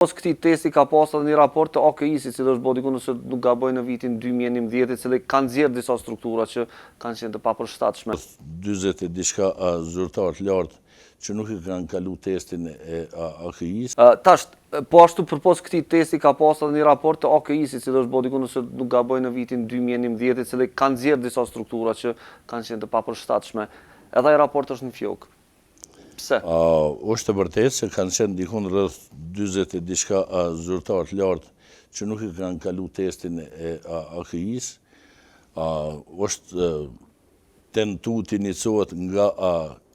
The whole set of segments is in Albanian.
Pos këtij testi ka pas edhe një raport të AKI-së, i cili është bo diku nëse nuk gaboj në vitin 2011, i cili ka nxjerrë disa struktura që kanë qenë të papërshtatshme. 40 e diçka zyrtarë të lartë që nuk e kanë kalu testin e AKI-së. Tash, po ashtu përpos këtij testi ka pas edhe një raport të AKI-së, i cili është bo diku nëse nuk gaboj në vitin 2011, i cili ka nxjerrë disa struktura që kanë qenë të papërshtatshme. Edhe ai raport është në fiokë. Pse? Është e vërtetë se kanë qenë dikun rreth 40 e diçka zyrtarë të lartë që nuk e kanë kalu testin e AKI-së. Është tentu të inicohet nga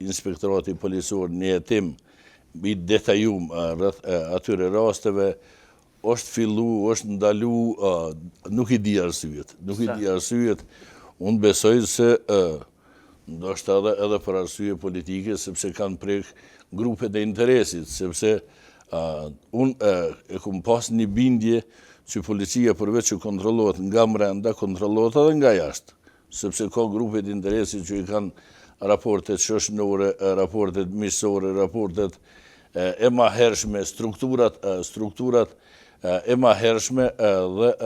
inspektorati policor një hetim i detajum rreth atyre rasteve, është fillu, është ndalu, nuk i di arsyet, nuk i di arsyet, unë besoj se ndoshta edhe edhe për arsye politike, sepse kanë prek grupet e interesit, sepse unë e kum pas një bindje që policia përveç që kontrollohet nga mrenda, kontrollohet edhe nga jashtë, sepse ka grupet e interesit që i kanë raportet shoqnore, raportet miqësore, raportet e mahershme, strukturat, strukturat e mahershme dhe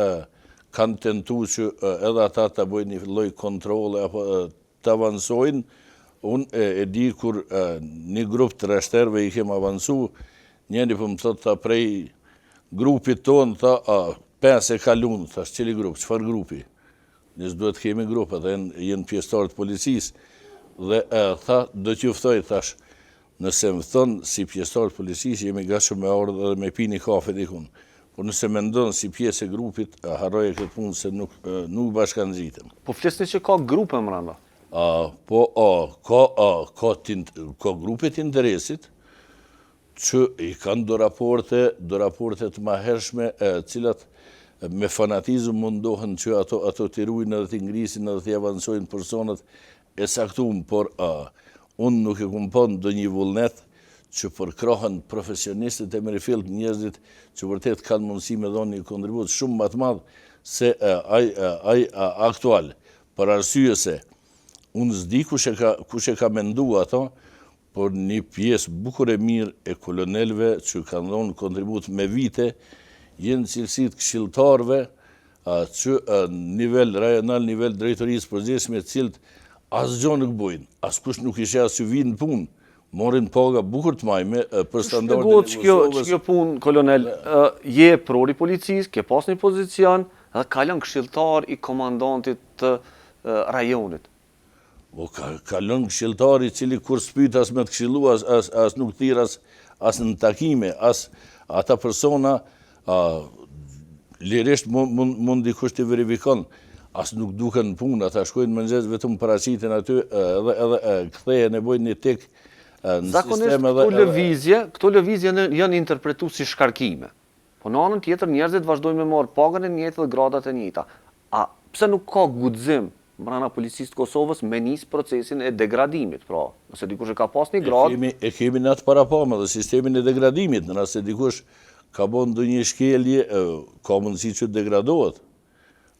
kanë tentu që edhe ata të bëjnë një lloj kontrolle apo të avansojnë. Unë e di kur një grup të rreshterëve i kem avansu, njëri po më thotë, tha, prej grupit tonë, tha, a, pesë e kalun, thash, cili grup, çfarë grupi? Ne s'duhet të kemi grup, edhe jenë pjesëtarë të policisë. Dhe tha, do t'ju ftoj, thash, nëse më fton si pjesëtar të policisë, jemi gatshëm me ardhë edhe me pi një kafe dikun. Por nëse mendon si pjesë e grupit, harroje këtë punë se nuk, nuk bashkangjitem. Po flisni që ka grupe mrenda? Po, ka, ka, ka grupe të interesit, që i kanë do raporte, do raporte të mahershme, të cilat me fanatizëm mundohen që ato ato t'i rujnë edhe t'i ngrisin edhe t'i avancojnë personat e caktum, por unë nuk e kum pa ndonjë vullnet që përkrahen profesionistët e mirëfillt, njerëzit që vërtet kanë mundësi me dhonë një kontribut shumë më të madh se ai ai aktual. Për arsye se unë s'di kush e ka kush e ka mendu ato, por një pjesë bukur e mirë e kolonelëve që kanë dhënë kontribut me vite, jenë në cilësi të këshilltarëve që nivel rajonal, nivel drejtorisë përgjithshme, të cilët asgjë nuk bojnë, askush nuk i sheh as që vijnë në punë, marrin paga bukur të majme për standardin e Kosovës. Kjo, kjo punë, kolonel, je epror i policisë, ke pas një pozicion, dhe kalon këshilltar i komandantit të rajonit. Po ka, kalon këshilltar i cili kur s'pyt as me të këshillu, as, as, as nuk thirr as, as në takime, as ata persona a, lirisht mund, mund, mund dikush të verifikon, as nuk duken në punë, ata shkojnë në mëngjes vetëm paraqiten aty edhe edhe kthehen e bojnë një tik në Zakonisht sistem edhe këto lëvizje, këto lëvizje janë interpretu si shkarkime. Po në anën tjetër njerëzit vazhdojnë me marrë pagën e njëjtë dhe gradat e njëjta. A pse nuk ka guxim mbrana policisë të Kosovës me nis procesin e degradimit, pra, nëse dikush e ka pas një gradë. E kemi, e kemi në atë parapame dhe sistemin e degradimit, në rast se dikush ka bo ndonjë shkelje, ka mundësi që të degradohet.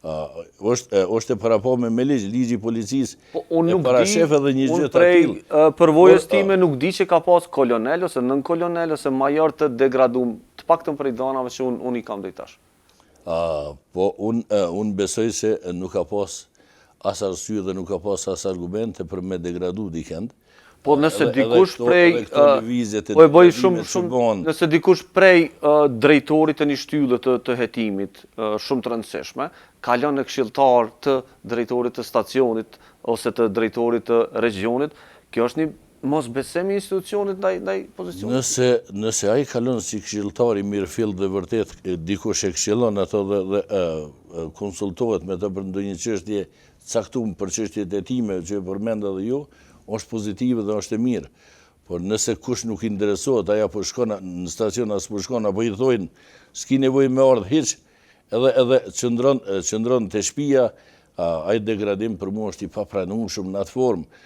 Është, është e parapame me ligj, ligji i policisë po, unë nuk e parashef edhe një gjë të tillë. Prej përvojës time nuk di që ka pas kolonel ose nënkolonel ose major të degradum, të paktën prej dhanave që unë unë i kam deri tash. Po, unë un besoj se nuk ka pas as arsye dhe nuk ka pas as argumente për me degradu dikend. Po nëse dikush prej po e bëj shumë shumë nëse dikush prej drejtorit të një shtylle të të hetimit shumë të rëndësishme, kalon në këshilltar të drejtorit të stacionit ose të drejtorit të regjionit, kjo është një Mosbesim i institucionit ndaj ndaj pozicionit. Nëse nëse ai kalon si këshilltar i mirëfilltë dhe vërtet dikush e këshillon atë dhe dhe konsultohet me të për ndonjë çështje caktuar për çështjet e hetimeve që e përmend edhe ju, është pozitive dhe është e mirë. Por nëse kush nuk interesohet, ai apo shkon në stacion a s'po shkon apo i thojnë s'ki nevojë me ardhë hiç, edhe edhe qëndron qëndron te shtëpia, ai degradim për mua është i papranueshëm në atë formë.